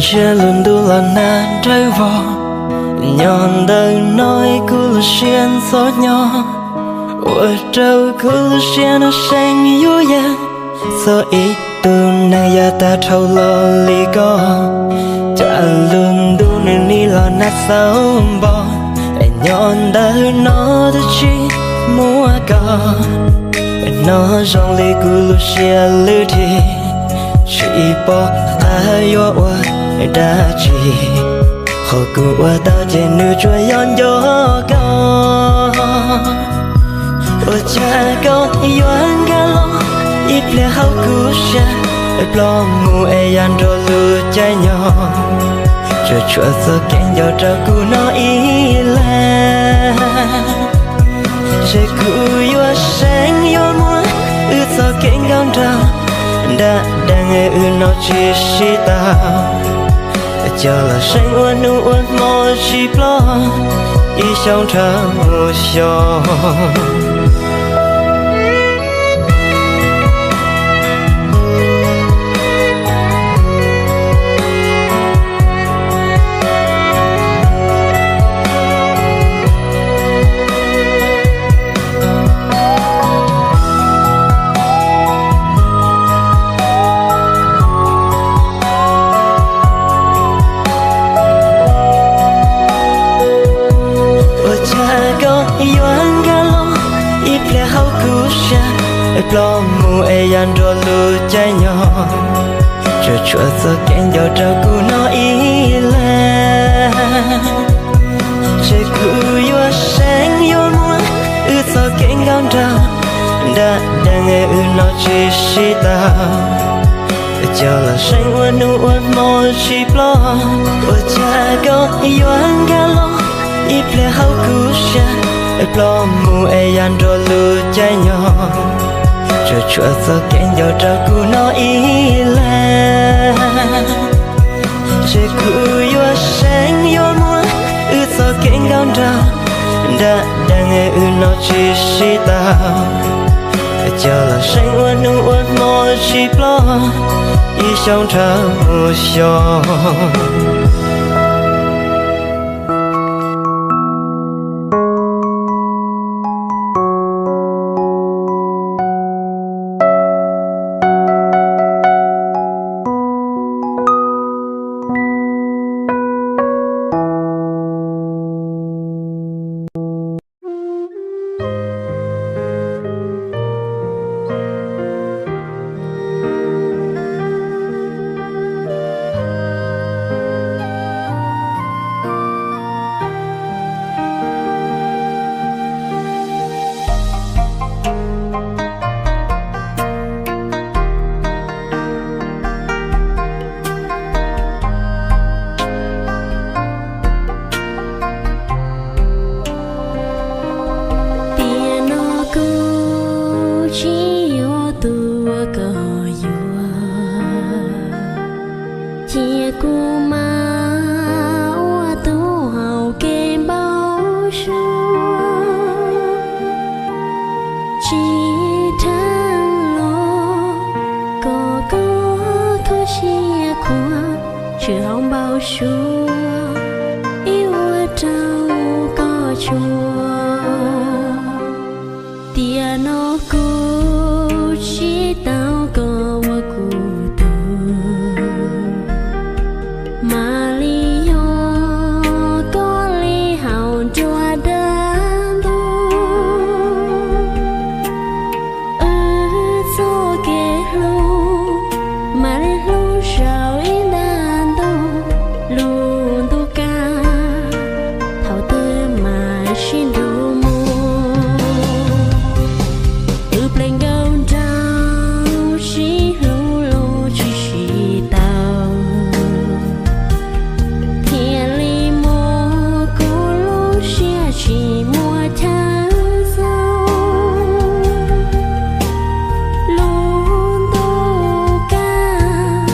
Tsiab lug ntuj los nag dawb vog, nyob ntawm no kuv lub siab ntxhov nyob, ua rau kuv lub siab no seem yuj yees. Txog ib tug neeg yog tag dhau los li koj, cas lug ntuj nws nim los nag xauv npo, nyob ntawm no twb tsis muaj koj, no zoo li kuv lub siab lwj dhi, tsis pom qab yuav ua dab tsi. Qhov kuv ua tau ces nws tsuas yog nco koj. Ua cas koj yuav nkag los ib pliag hauv kuv siab, ploj mus es ya nrog lub caij nyoog, tsuas tshuav txoj kev nco rau kuv no ib leeg. Ces kuv yuav seev yuav muab wb txoj kev nkauj nraug, nram dees wb no tsis sib tau, coj los seev ua hnub ua hmo tsis ploj, ib xyoo dhau xyoo. Ua cas koj yuav nkag los ib pliag hauv kuv siab, ploj mus es ya nrog lub caij nyoog, tsuas tshuav txoj kev nco rau kuv no ib leeg. Ces kuv yuav seev yuav muab wb txoj kev nkauj nraug, nram dees wb no tsis sib tau, coj los seev ua hnub ua hmo tsis ploj. Ua cas koj yuav nkag los ib pliag hauv kuv siab, ploj mus es ya nrog lub caij nyoog, tsuas tshuav txoj kev nco rau kuv no ib leeg. Ces kuv yuav seev yuav muab wb txoj kev nkauj nraug, nram dees wb no tsis sib tau, coj los seev ua hnub ua hmo tsis ploj, ib xyoo dhau xyoo. Tiam no kuv tsis yog tus uas koj yuav, cia kuv mam ua tus haus kev npau suav. Tsis dheev los kom koj kho siab khuav, tsis haus npau suav ib ua rau koj tsuaj. Tiam no kuv tsis tau koj ua kuv tug, mam li yog koj li haus nruab dawb ntug. Wb txoj kev hlub mam li hlub zaum ib nta ntuj, lub ntuj kaj thaum twg mam sib nrug mus. Wb pleg nkauj nraug sib hlub los tsis sib tau, thiaj li muab kuv lub siab tsis muaj chaw xau. Lub ntuj kaj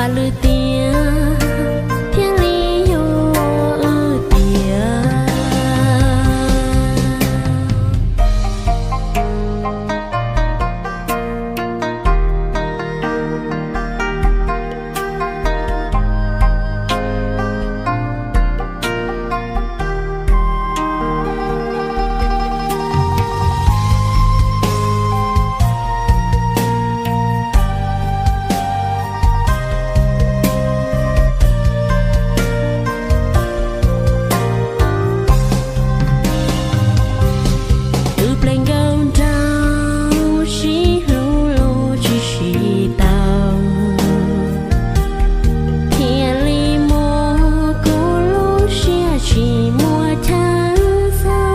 Faj lwm tiam thiaj li yog wb tiag. Wb pleg nkauj nraug sib hlub los tsis sib tau, thiaj li muab kuv lub siab tsis muaj chaw xaus.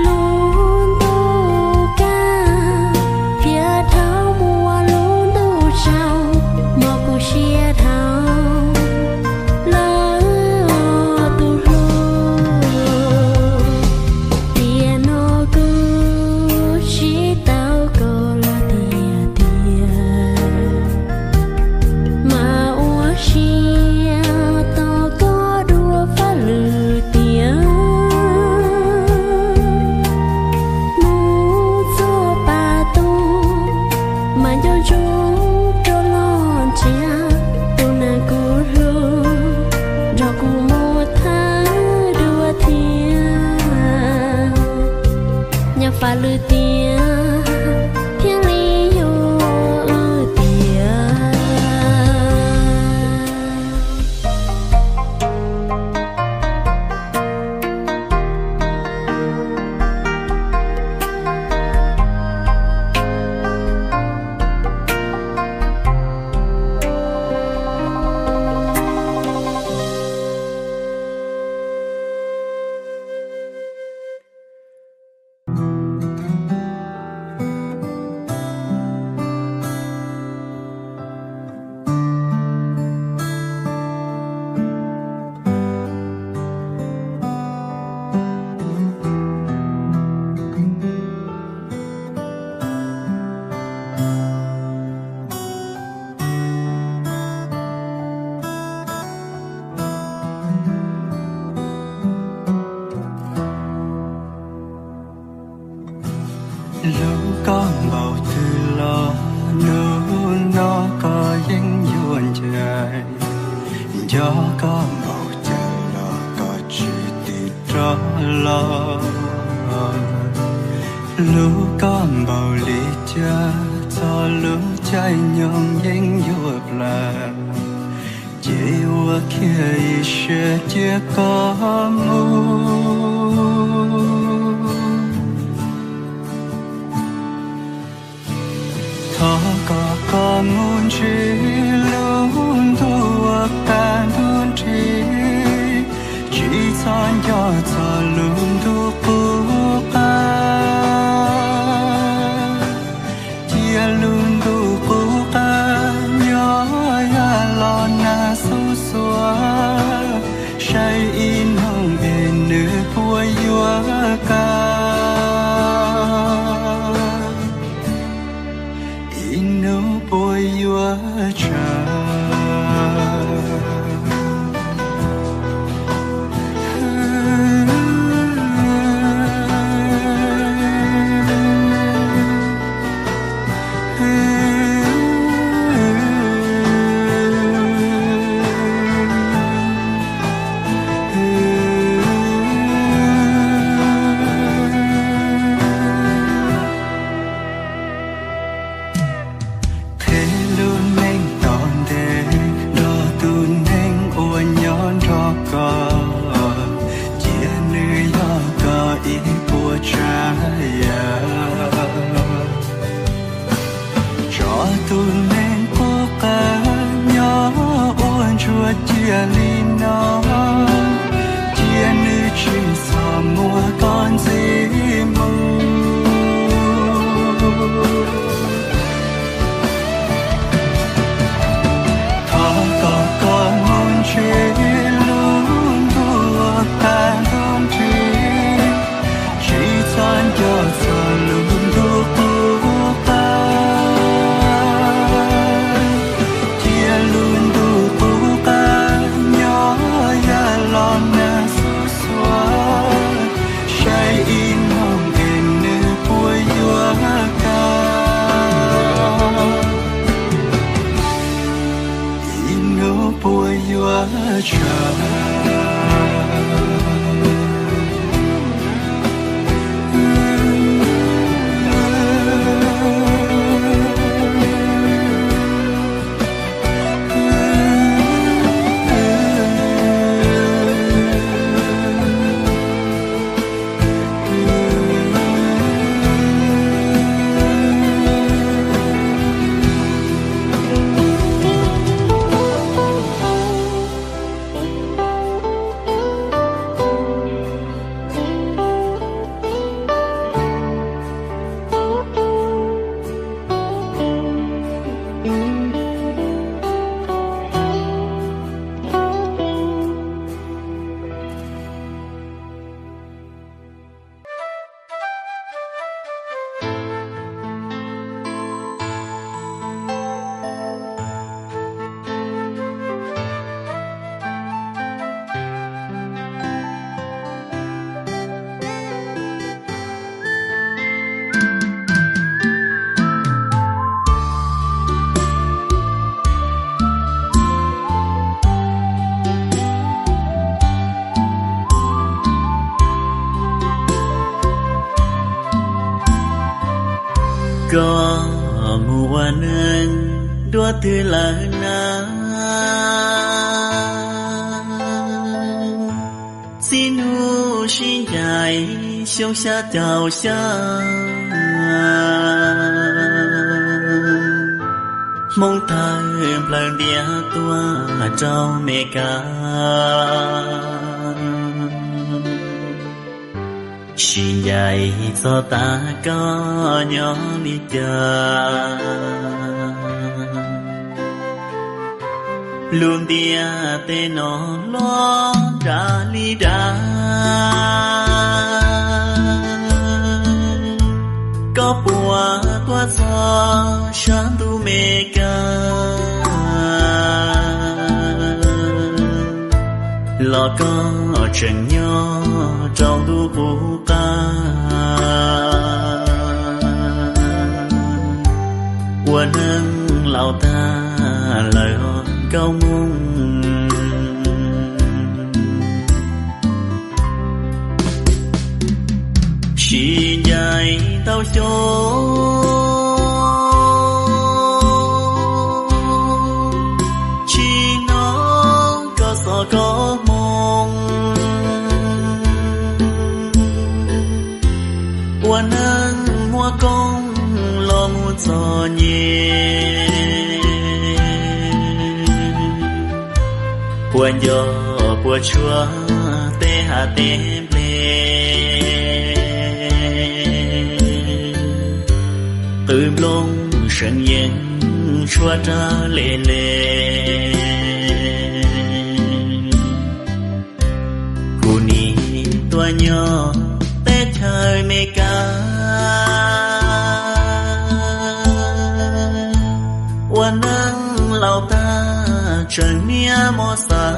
Lub ntuj kaj thiab dhau muaj lub ntuj tsaus, mob kuv siab dhau lawm tus hlub. Tiam no kuv tsis tau koj lawm tiag tiag, mas ua siab tos koj dua faj lwm tiam. Hnub txog pa tuaj mas nco ntsoov rov los ntsia tus neeg kuv hlub, nrog kuv mus thawj dua thiab. Nyob faj lwm tiam thiaj li yog wb tiag. Hlub koj npaum twg los hnub no koj yeej yuav ncaim. Nco koj npaum cas los koj tsis tim rov los. Hlub koj npaum li cas txog lub caij nyoog yeej yuav plawg, ces ua kiag ib siab cia koj mus. Thov kom koj mus ntsib lub ntuj uas qab ntuj nrig, tsis txhob nco txog lub ntuj qub qab. Cia lub ntuj qub qab nyob ya los nag xuab xuav, saib ib hnub es nws puas yuav kam, ib hnub puas yuav tshaj. Qhib lub neej tom ntej nrog tus neeg uas nyob nrog koj, cia nws yog koj ib puas tsav yam. Tso tus neeg qub qab nyob ua ntsuag cia li no, cia nws tsis txhob muab koj ntxiv mus. Thov kom koj mus ntsib lub ntuj uas qab ntuj nrig, tsis txhob nco txog lub ntuj qub qab. Ua yuav tsav. Koj mus ua neej dua twg lawm na? Txij hnub sib ncaim xyoo xya caum xya, Hmoob tawg nplawg ntiav tuaj rau Meskas. Sib ncaim txog tas koj nyob li cas? Lub ntiaj teb no hlob nrad li dav, koj puas tuaj txog sab ntuj Meskas los koj tseem nyob rau ntuj qub qab. Ua neej laus tag lawm Nkauj Hmoob, sib ncaim tau xyoo tsis hnov koj xov koj moo. Ua neej muaj koob los mus txom nyem, puas nco puas tshua tej hav tej nplej, qwv nplooj seev yees tshuab rag le le. Kuv nim tuaj nyob teb chaws Meskas, ua neej laus tag tseem niaj mos xav,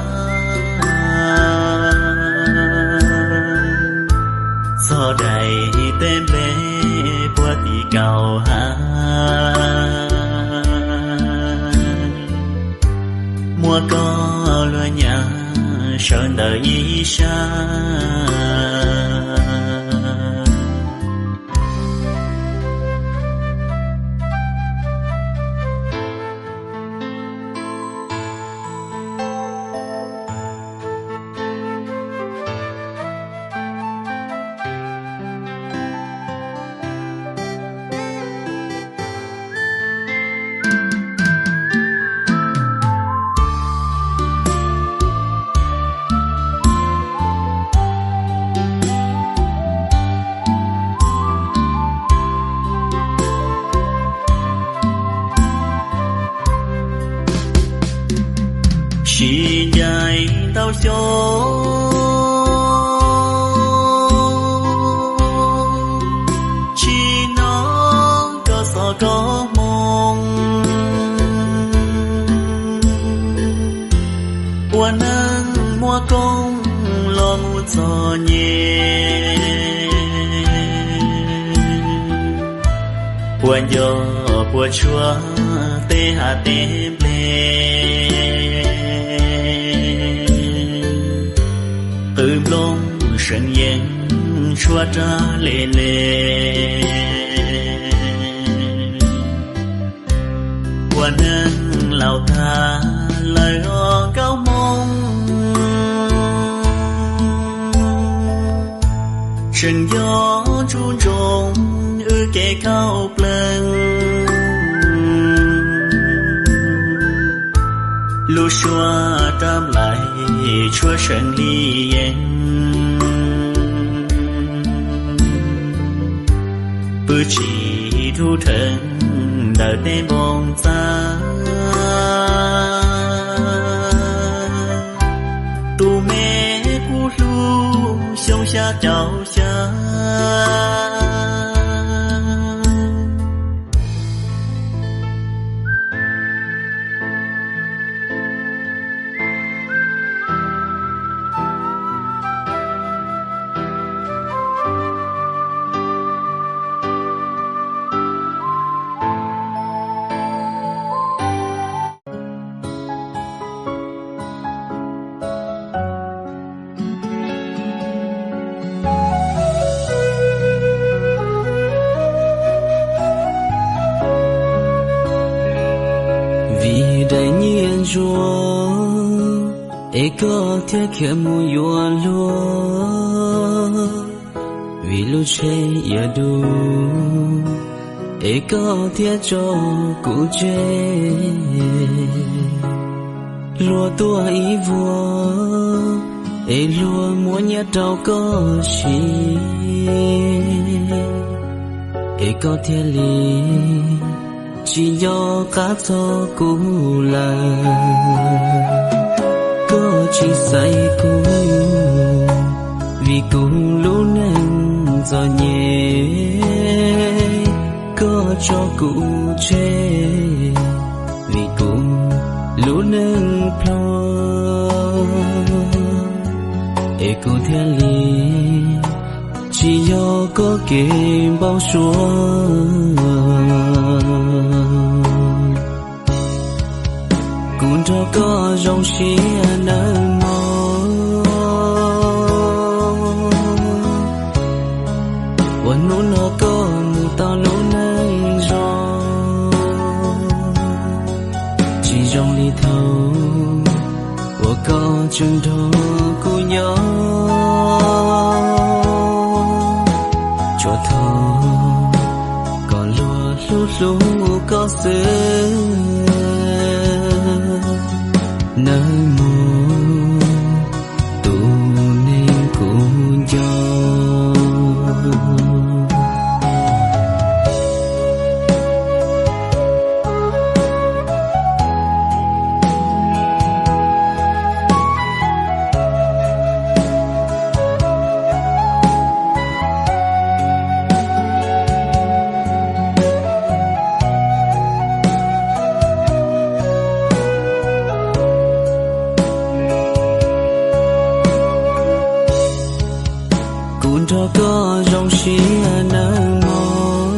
txog daim teb nplej puag tim kaum hav. Muab koj luag nyav sawv ntawm ib sab. Sib ncaim ntau xyoo, tsis hnov koj xov koj hmoo. Ua neej muaj koob los mus txom nyem, puas nco puas tshua tej hav tej nplej. seev yees tshuab rag le le. Ua neeg laus tag lawm os nkauj Hmoob, tseem nco tsuj ntsoov wb kev khauj plees. Lub suab rab nplaim tshuab seev li yees, pw tsim dhub dheev ntawm tej npoo txaj. Tus me kuv hlub xyoo xya caum xya. Vim daim nyiaj ntsuag es koj thiaj khiav mus yuav luag, vim lub tsheb iav dub es koj thiaj tso kuv tseg. Luag tuaj ib vuag es luag muab nyiaj rau koj siv, es koj thiaj li tsis nco qab txog kuv lawm. Koj tsis xaiv kuv vim kuv lub neej txom nyem, koj tso kuv tseg vim kuv lub neej plho, es kuv thiaj li tsis yog koj kev npau suav. Kuv nrog koj zoo siab nawb mog, uas hnub no koj mus tau lub neej zoo, tsis zoo li thaum uas koj tseem nrog kuv nyob. Tsuas thov kom luag hlub hlub koj xwb nawb mog, tus neeg kuv nco. Kuv nrog koj zoo siab nawb mog,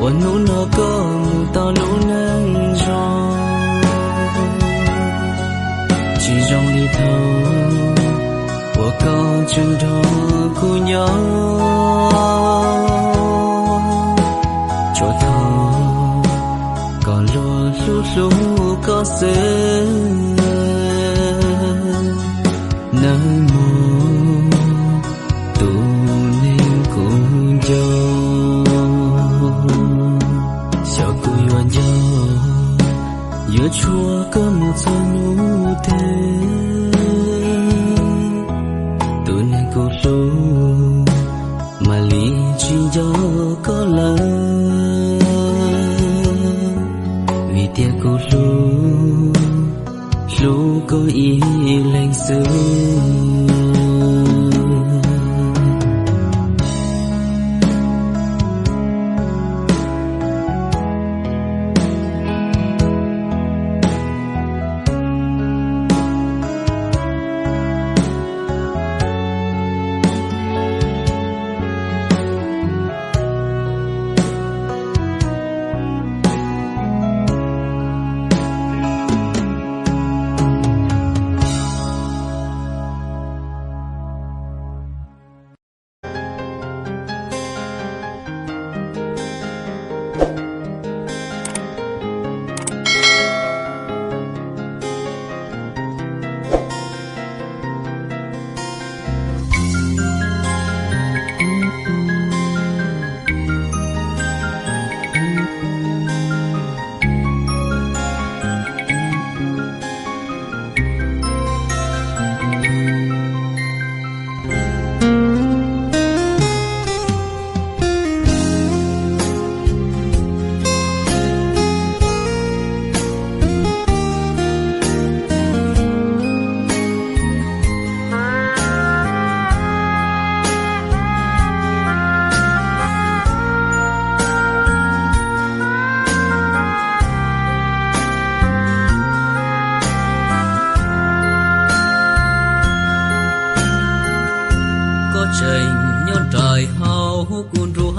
uas hnub no koj mus tau lub neej zoo, tsis zoo li thaum uas koj tseem nrog kuv nyob. Tsuas thov kom luag hlub hlub koj xwb nawb mog, tus neeg kuv nco. Xyov kuv yuav nco, yuav tshuav koj mus txog hnub twg, tus neeg kuv hlub mam li tsis nco koj lawm, vim tias kuv hlub, hlub koj ib leeg xwb.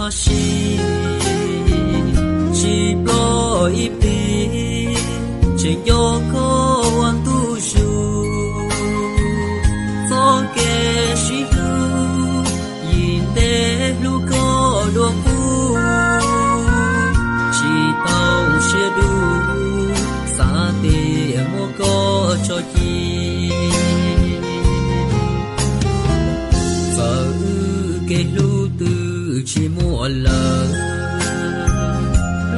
Tab sis tsis pom ib pliag, tseem nco koj ua ntu zus, txoj kev sib hlub, yim ntev hlub koj dua qub, tsis tau siab dub, xav tias muab koj tso ci. Txawm wb kev hlub twb tsis muaj lawm,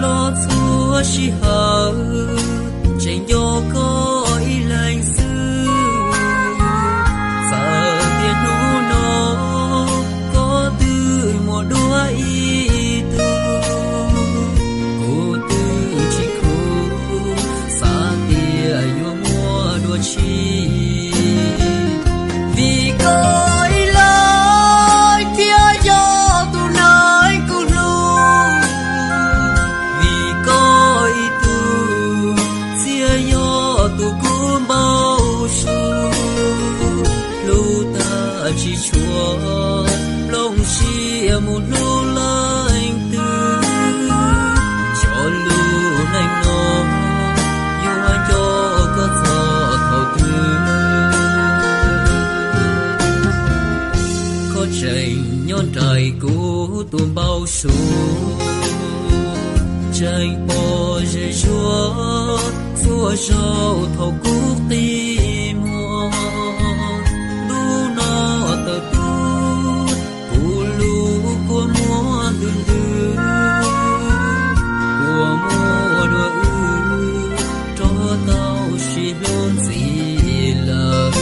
los txhua sij hawm tseem nco koj ib leeg xwb. Txawm tias hnub no koj twb muaj dua ib tug, kuv twb tsis khuv, xav tias yuav muaj dua tshiab. Vim koj ib leeg thiaj yog tus neeg kuv hlub, vim koj ib tug thiaj yog tus kuv npau suav. Hlub tag tsis tshua plooj siab mus hlub leej twg, cov lub neej no yuav nco koj txog thaum twg. Koj tseem nyob nraim kuv tus npau suav, tseem pom zem zuag txhua zaus thaum kuv qi muag. Ntu no tawm tuaj, kuv lub kua muag ntws ntws, kua muag dua wb, rov tau sib hlub ntxiv lawm.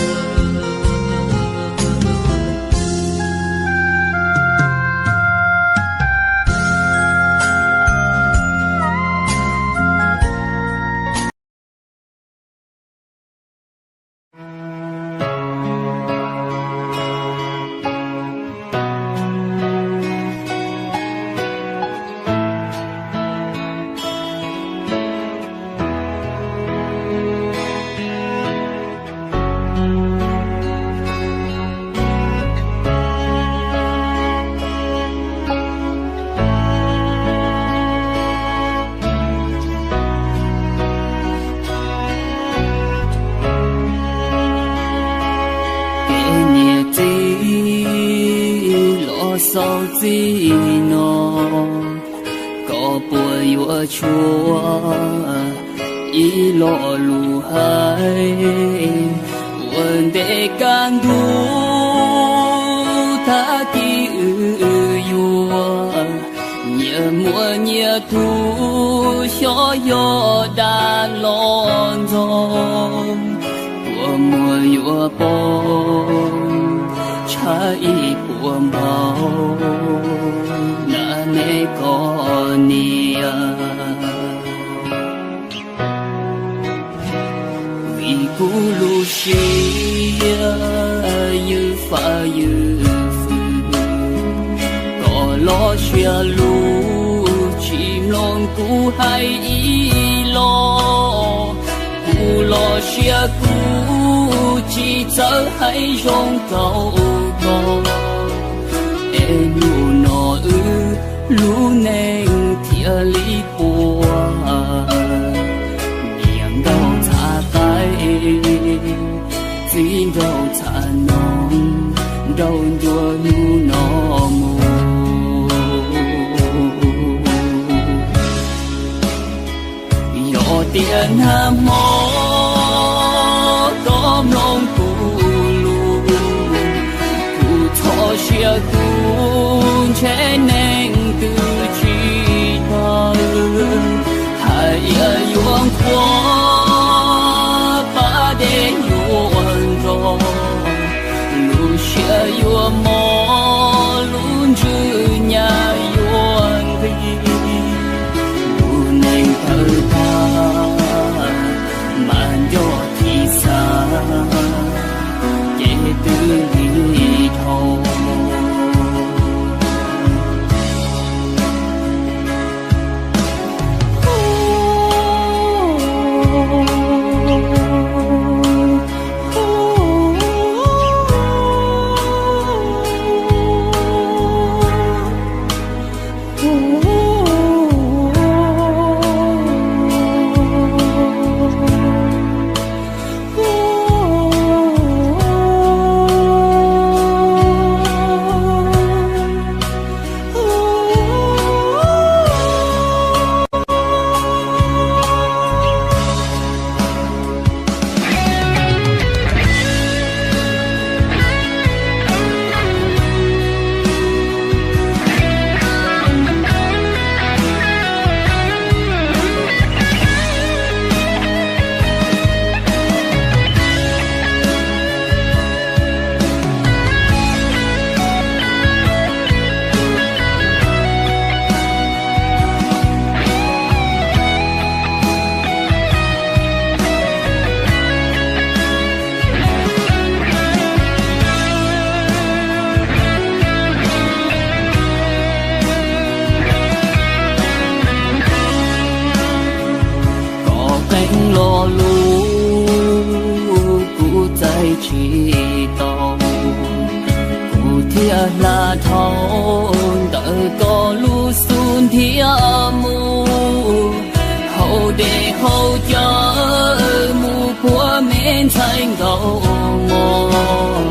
Kev niam txiv los xaus txij no, koj puas yuav tshuab ib lo lus hais? Ua ntej kaj ntug tag kis wb yuav, nyias muaj nyias tus xyov yog dag los ntxov. Kua muag yuav poob tshaj ib puas npaug, na neb koj niam. Vim kuv lub siab ywj faj ywj fwm, koj los siab lug tsis mloog kuv hais ib los. Kuv los siab kuv tsis txawj hais zoo rau koj, es hnub no wb lub neej thiaj li puas. Niam nraug txhav qaib, txiv nraug txhav noog, nraug ncua hnub no mus. Yog tias nag hmo koj mloog kuv lus, kuv txhos siab kuv ntshe neeg twg tsis tau. Hais tias yuav nquag pab dej yuav nrog, lub siab yuav mob lub ntswg nyab yuav nqig. Lub neej tawg tag mas nco tsis xav, ces twb lig dhau. Hla dhau ntawm koj lub xub ntiag mus, hauv dej hauv cawv mus puag me ntxhais nkauj mog.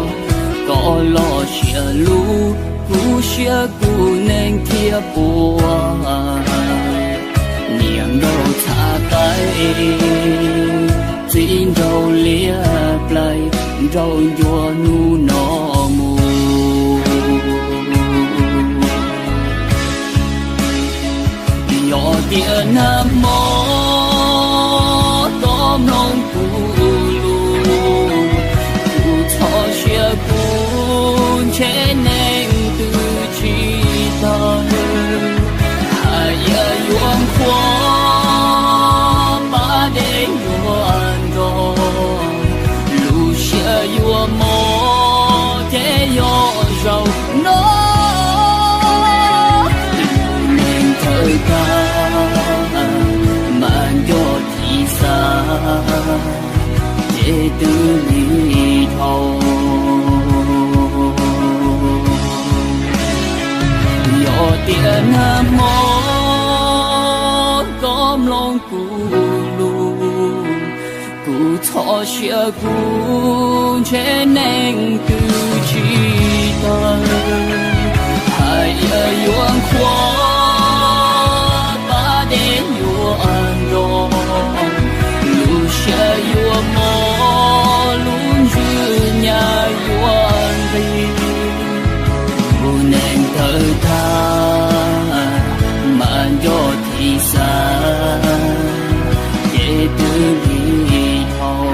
Koj los siav lub kub siab kuv neeg thiab puas, niam nraug txhav qaib, txiv nraug liab plaig, nraug ncua hnub no mus. Yog tias nag hmo koj mloog kuv lus, kuv txhoj sia kuv ntshe neeg twg tsis tawg. Hais yam yuav nqhuab pas dej yuav nrog, lub siab yuav mob ces yog zaum no. Neeg thawj tag mas nco thim xav, ces twb lig dhau. Yog tias nag hmo koj mloog kuv lus, kuv txhoj sia kuv ntshe neeg twg tsis tawg. Hais yam yuav nqhuab pas dej yuav nrog, lub siab yuav mob lub ntswg nyab yuav nqig. Kuv neeg thawj tag mas nco thim xav, ces twb lig dhau.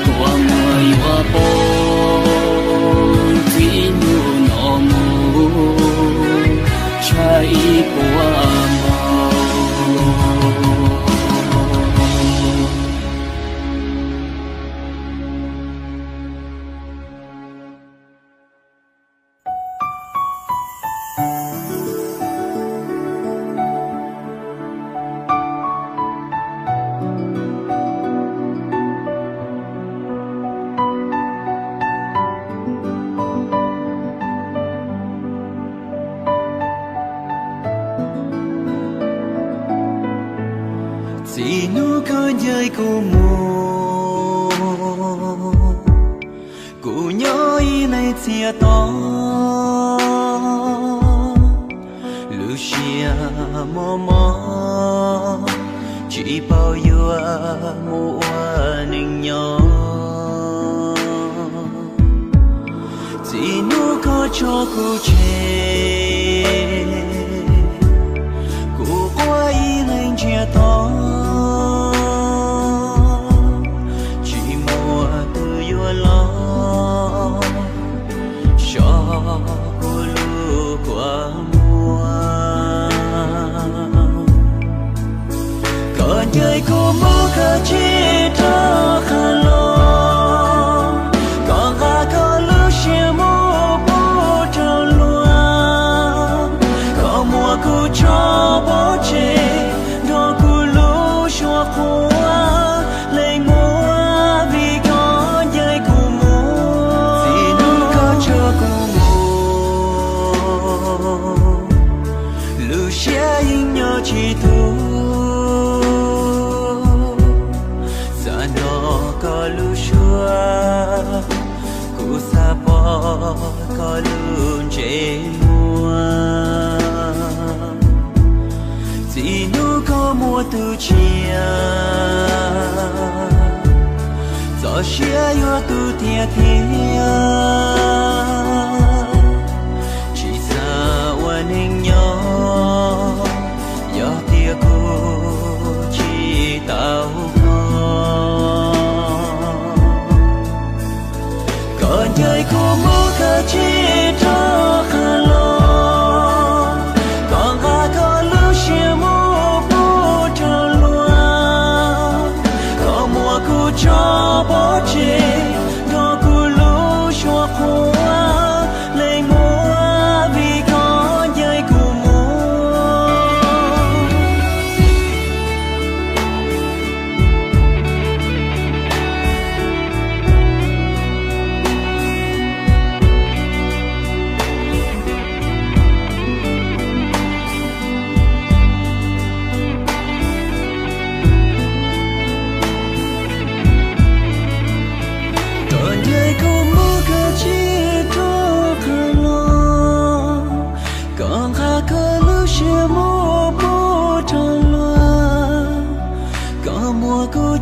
Kua muag yuav poob txij hnub no mus, tshaib ib puas npaug. Txij hnub koj ncaim kuv mus, kuv nyob ib leeg txias to, lub siab mob mob, tsis paub yuav mus ua neej nyob. Txij hnub koj tso kuv tseg, kuv quaj ib leeg ntsiag to, tsis muaj tus yuav los so kuv lub kua muag. Koj ncaim kuv mus koj tsis rov qab los, koj nqa koj lub siab mus pub rau luag, koj muab kuv tso pov tseg nrog kuv lub suab qhuav lees muag vim koj ncaim kuv mus, txij hnub koj tso kuv mus. Lub siab yeej nyob tsis tu, xav nrog koj lub suab, kuv xav pom koj lub ntsej muag. Txij hnub koj muaj tus tshiab, txoj sia yuav tu tiag tiag, tsis xav ua neej nyob yog tias kuv tsis tau koj. Koj ncaim kuv mus koj tsis rov qab los, koj nqa koj lub siab mus pub rau luag, koj muab kuv tso pov tseg nrog kuv lub suab qhuav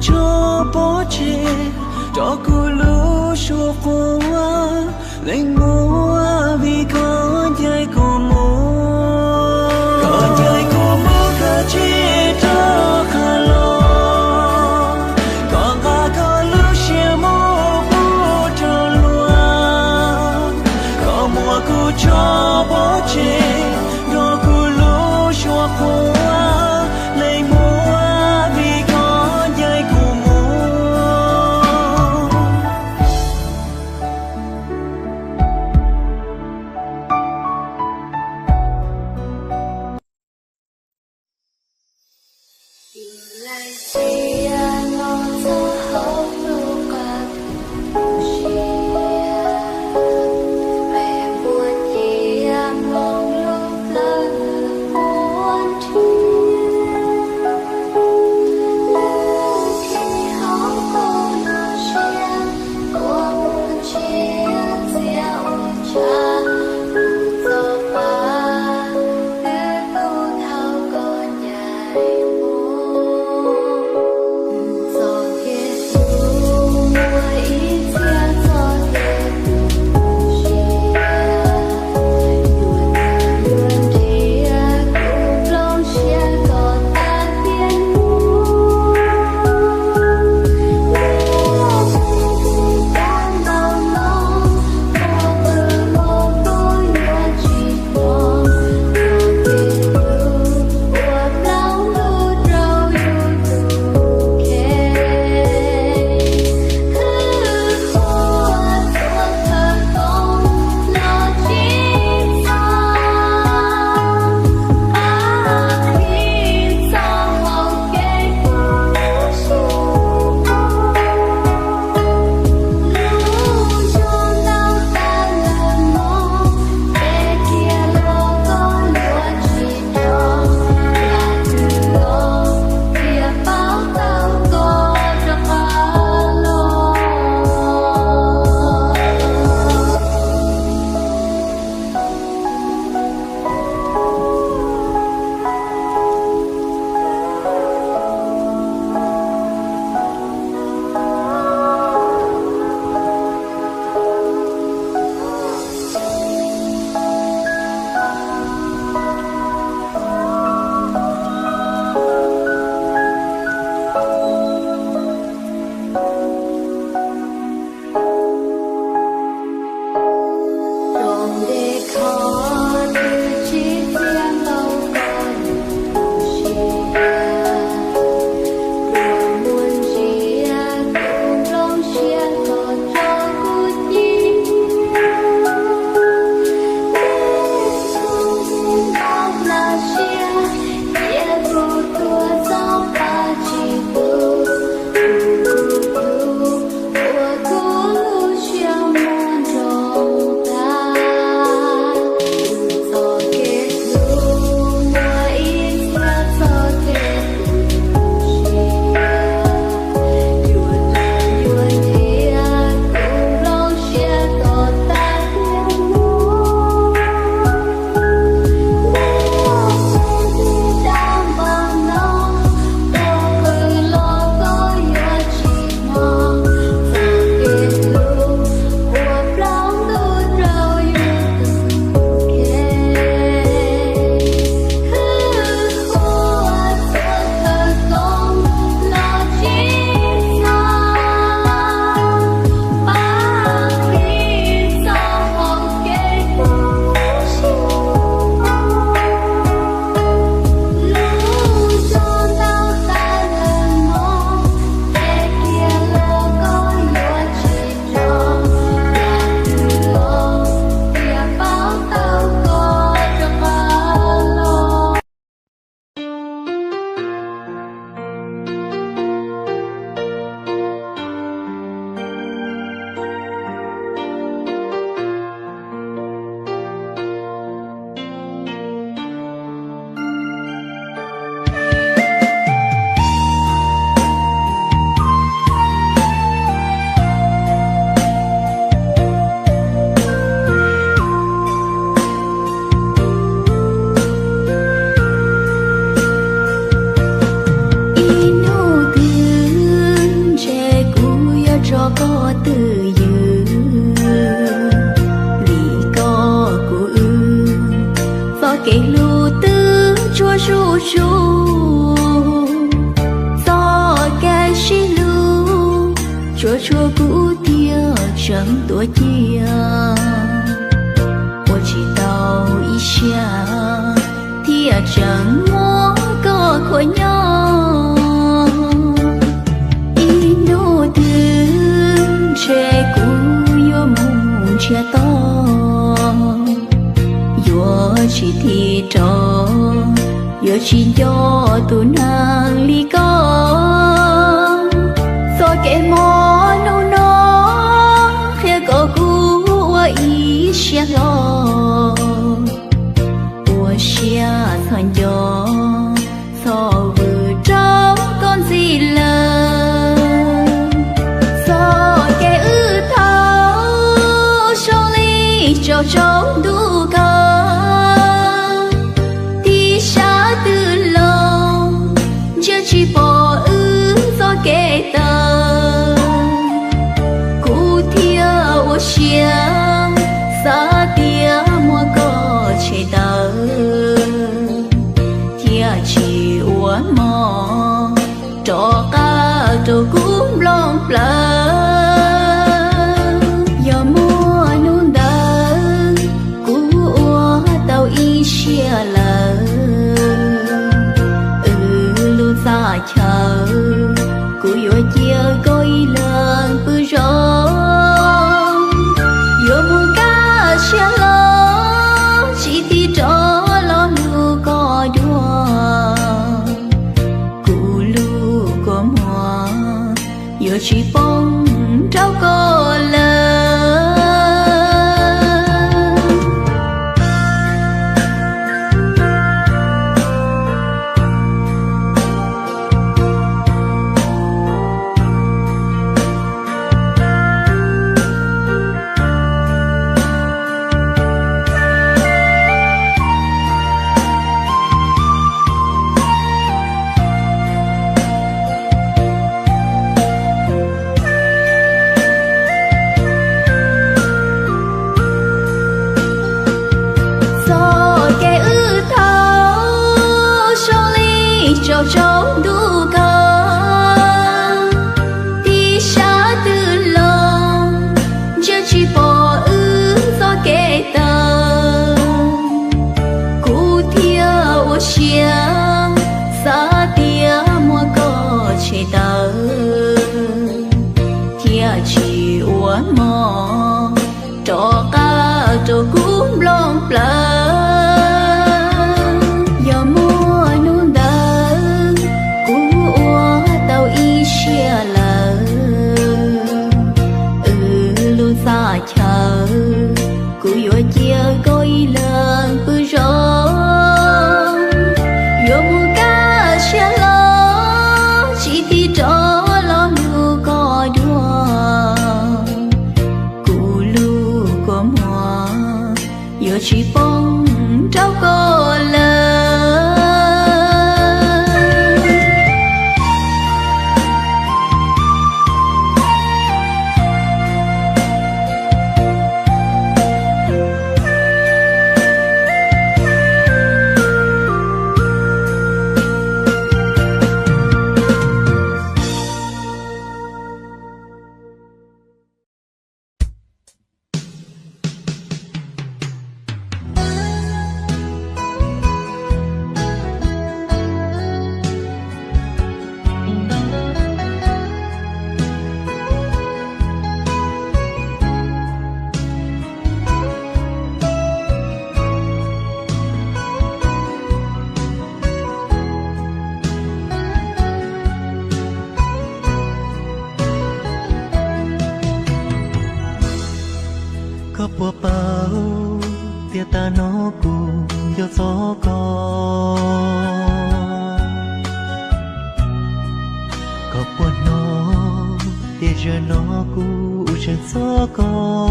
Tso pov tseg rau kuv lub suab quav, leej muab vim koj ncaim kuv mus. Koj ncaim kuv mus kav tsij rov qab los, koj nqa koj lub siab mus pub rau luag. Koj muab kuv tso pov tseg rau kuv lub suab quav, leej muab vim koj ncaim kuv mus. Tsuas txoj kev sib hlub tsuas tshuav kuv thiaj tseem tuaj cia, ua tsis tau ib siab thiaj tseem muab koj khuam nyob. Ib hnub twg ntshe kuv yuav mus ntsiag to, yuav tsis thim rov, yuav tsis nco tus neeg li koj. Txoj kev mob hnub no qhia kom kuv ua ib siab hlo, ua siab txhob nco, txhob vwm rau koj ntxiv lawm. Txoj kev wb tau zoo li tsaus tsaus ntuj kawg, tiv sab twg los ntsia tsis pom wb txoj kev tawm. Kuv thiaj ua siab xav tias muab koj tshem tawm, thiaj tsis ua hmo rov qab rau kuv nplooj plawv. Yog muaj hnub ntawd kuv ua tau ib siab lawm, wb lub txaj chaw kuv yuav cia koj ib leeg pw zoo. Yuav mus kaj siab hlo, tsis thim rov los hlub koj dua. Kuv lub kua muag yuav tsis poob rau koj lawm. Txoj kev wb tau zoo li tsaus tsaus ntuj kawg, tiv sab twg los ntsia tsis pom wb txoj kev tawm. Kuv thiaj ua siab xav tias muab koj tshem tawm, thiaj tsis ua hmo rov qab rau kuv nplooj plawv. Yog muaj hnub ntawd kuv ua tau ib siab lawm, wb lub txaj chaw kuv yuav cia koj ib leeg pw zoo. Yuav mus kaj siab hlo, tsis thim rov los hlub koj dua. Kuv lub kua muag yuav tsis poob rau koj lawm. Koj puas paub tias tag no kuv nco txog koj? Koj puas hnov tias zaum no kuv tseem txog koj?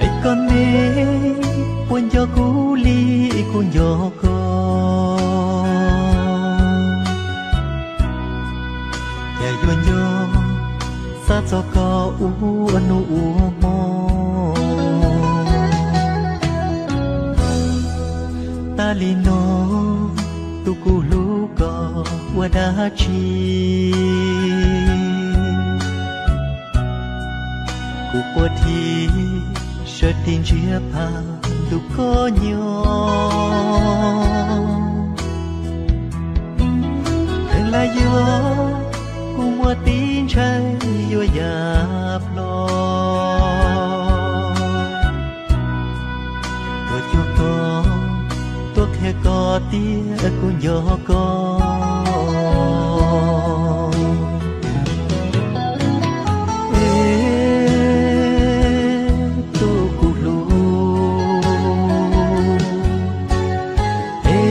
Es koj ne, puas nco kuv li kuv nco koj? Cas yuav nco xav txog koj ua hnub ua hmo? Tas li no, tus kuv hlub ko ua dab tsi? Kuv quaj thiab sawv tig ntsiag pab ntuj koj nyob. Kheev lam yog kuv muaj tib ntshai yuav ya plho. Tuaj cuag koj, tuaj qhia koj tias kuv nco koj. Es tus kuv hlub, es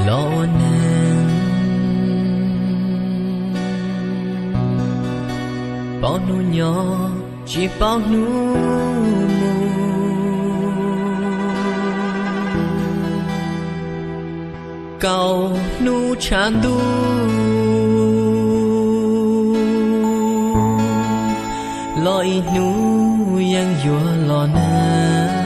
Los ua neeg, paub hnub nyob tsis paub hnub mus, kaum hnub tshav ntuj, los ib hnub yeej yuav los neeg.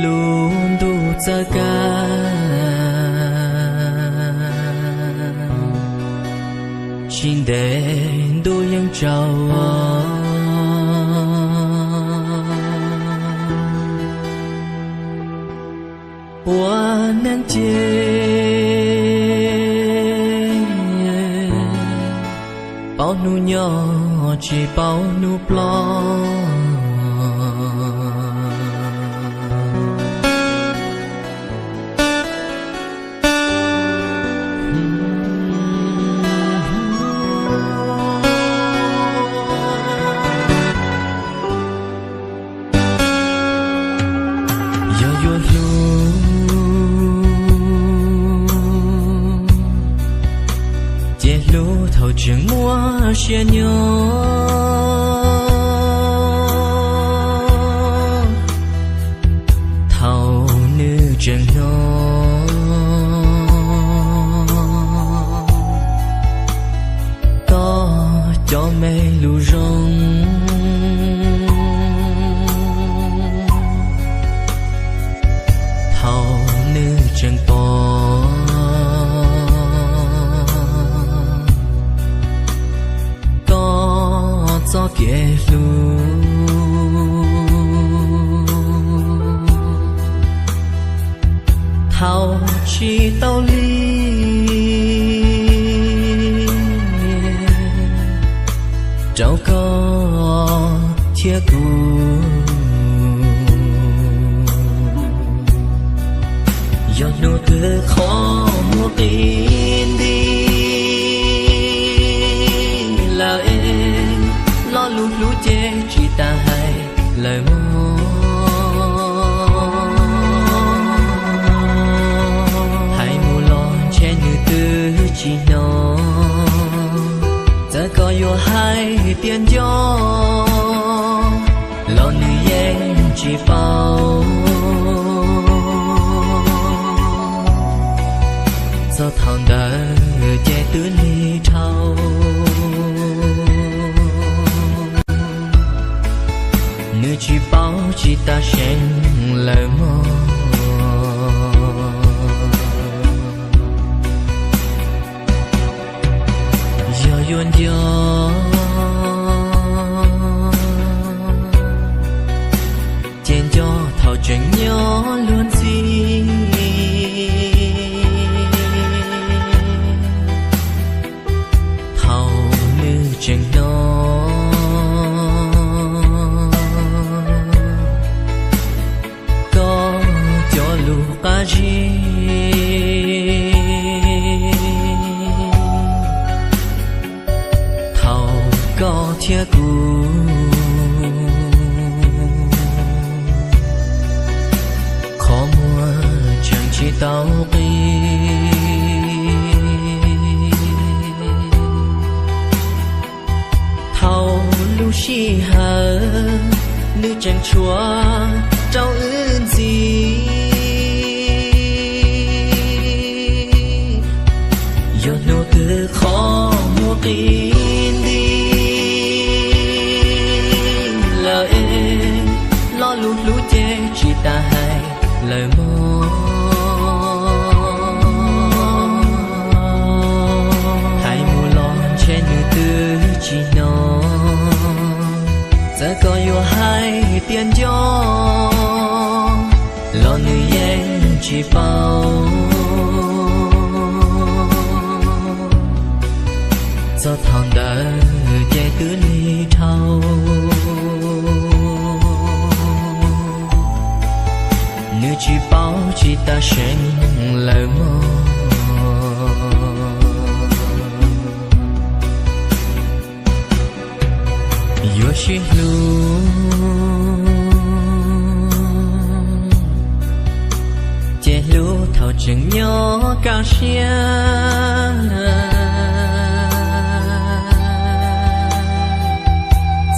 Lub ntuj txawv kawg, tsis ntev ntuj yeej tsaus. Ua neeg ces paub hnub nyob tsis paub hnub ploj. Yog yuav hlub ces hlub thaum tseem muaj sia nyob, thaum nws tseem hnov koj cov me lus zoo, thaum nws tseem pom koj txoj kev hlub, thaum tsis tau li rau koj thiab kuv. Yog hnub twg qhov muag qi nti lawm es, lo lus hlub ces tsis tas hais lawm mog. Hais mus los ntshe nws twb tsis hnov, txawm koj yuav hais tias nco los nws yeej tsis paub. Txog thaum ntawd ces twb lig dhau, nws tsis paub tsis tas seev lawm mog. Yog yuav nco ces nco thaum tseem nyob luag ntxhi, thaum nws tseem hnov koj cov lus qab zib, thaum Koj thiab kuv qhov muag tseem tsis tau qi. Thaum lub sij hawm nws tseem tshuav rau wb ntxiv, yog hnub twg qhov muag qi nti lawm es, lo lus hlub ces tsis tas hais lawm mog. Hais mus los ntshe nws twb tsis hnov, txawm koj yuav hais tias nco los nws yeej tsis paub. Txog thaum ntawd ces twb lig dhau, nws tsis paub tsis tas seev lawm mog. Yuav sib hlub ces hlub thaum tseem nyob kaj siab,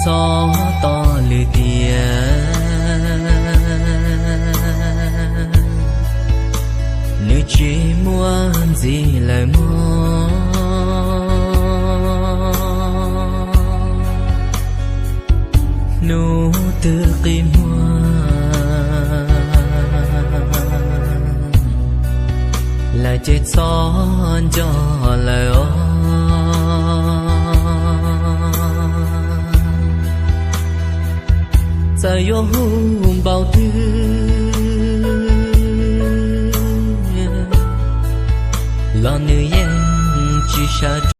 txhob tos lwm tiam, nws tsis muaj ntxiv lawm mog. Hnub twg qi muag lawm ces txhob nco lawm os. Txawm yuav hu npaum twg los nws yeej tsis sawv rov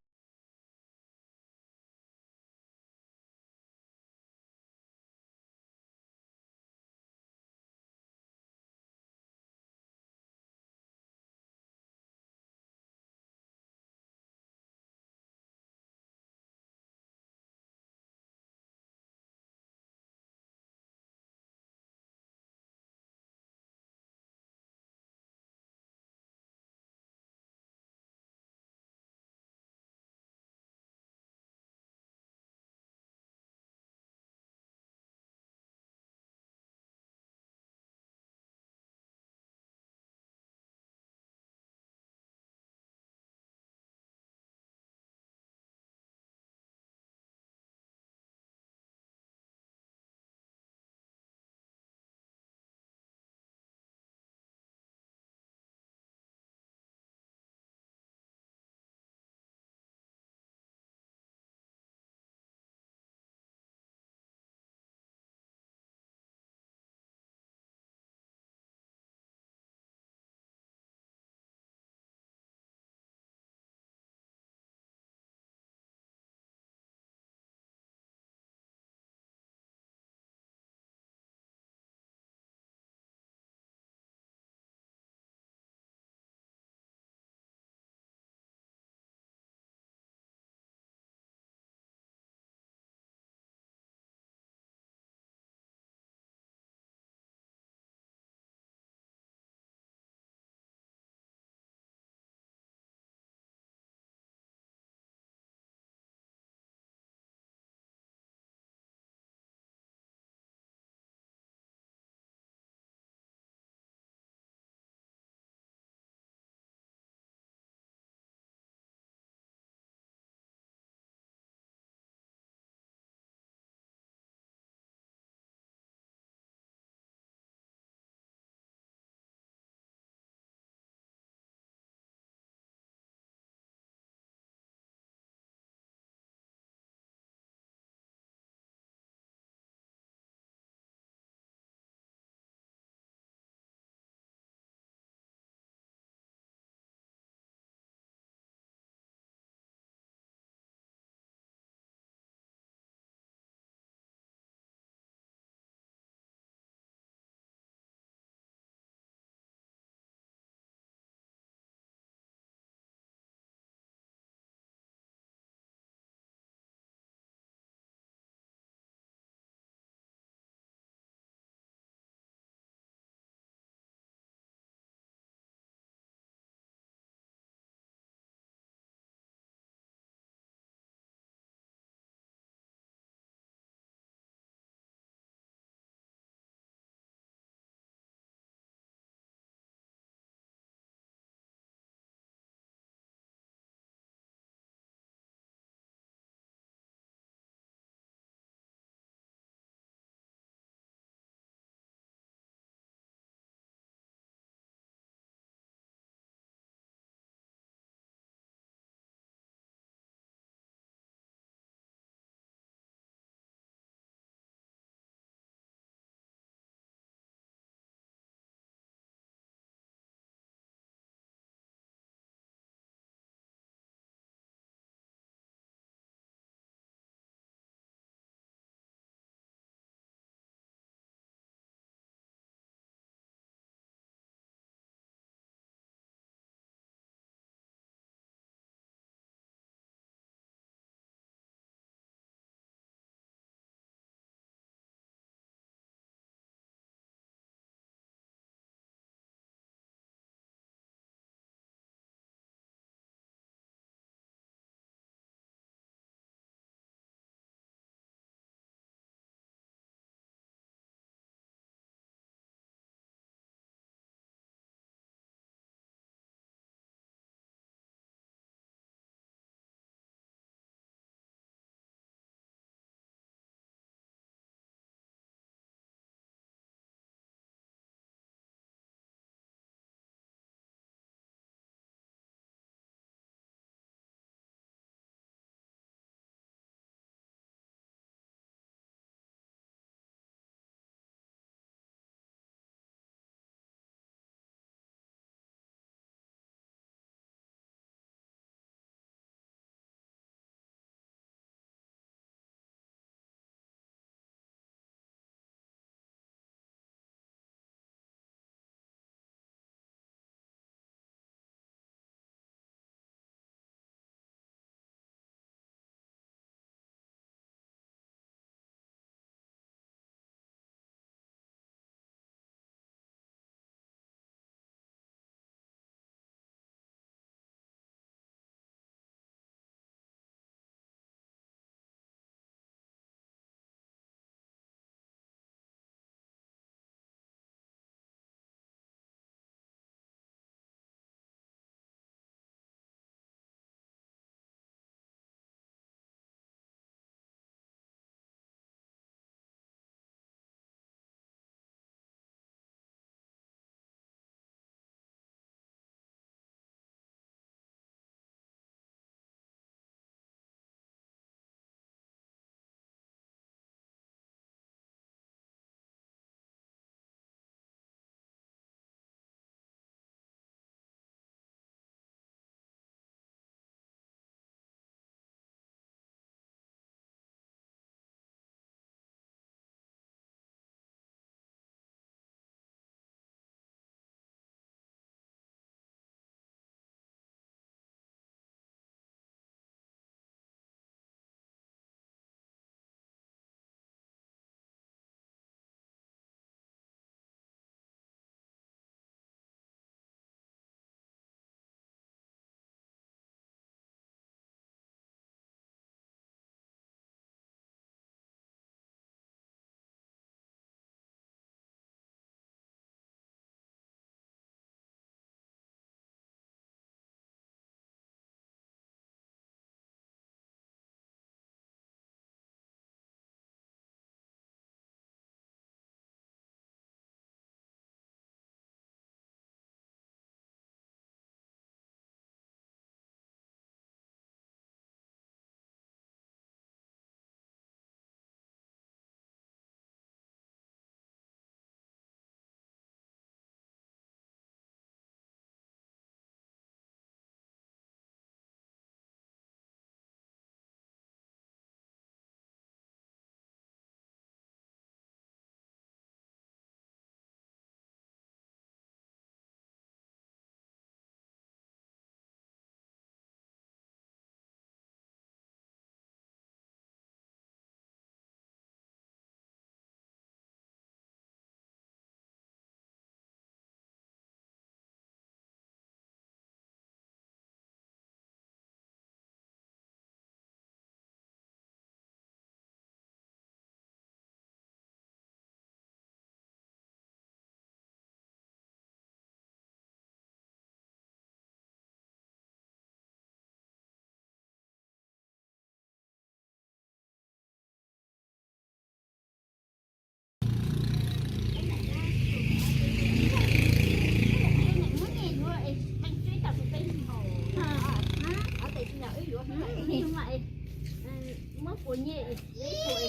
Ua nyiaj, ib tug,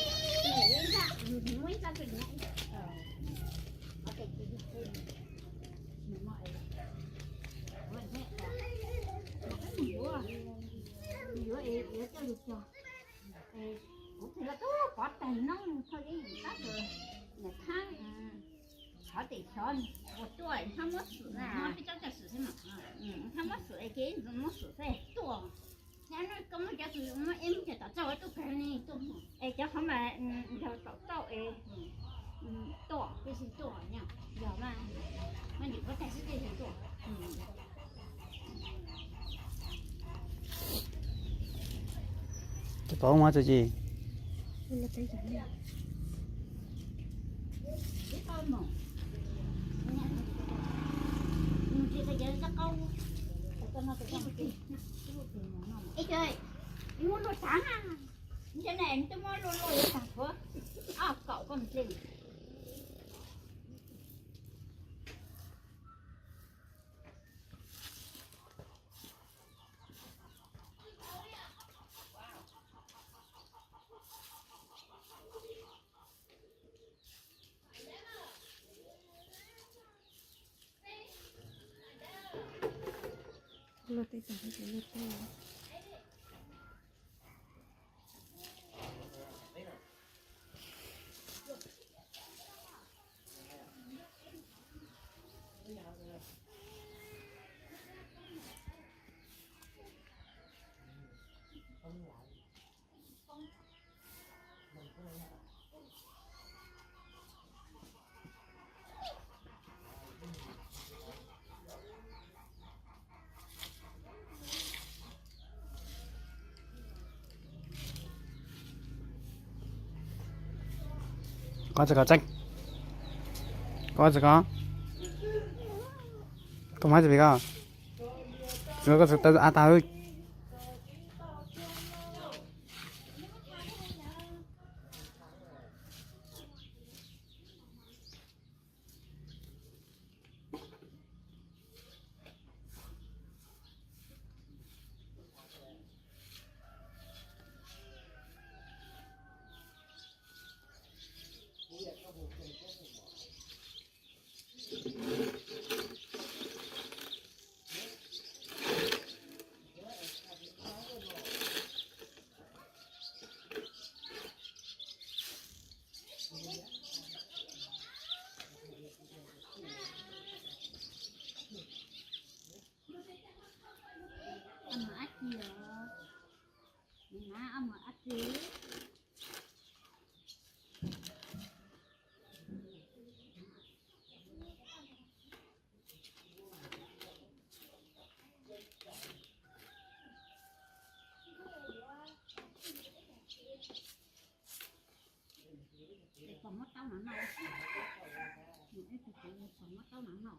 muab ib txoj rau nws. Yuav, yuav coj lug cog. Kuv pom tag noob thaum ib tab sis niam thab xyov tim xyov ua tuaj, hnab muab xwm na, hnab muab xwm ces ntxov muab xwm xwb tuaj. Hnab no koj muab cov xwm muab ib muab cov tom txaj ua tuaj kag ni tuaj. Es cov qhov mas yog tom txaj es tuaj, yog mas, mas ntim kuv tag sib tej tuaj. Ces pom muab txog tsis? Ib co, muab luaj tag na, nco na, twb muab luaj luaj yuav tag kuv ob kaum koj mus ple. Koj txog koj tseeb, koj txog koj, koj muab txog pem koj, koj txog tau a tag. Ab, mus ab tsi os? Neb na, ab mus ab tsi? Pom muab taub no no, pom muab taub no no.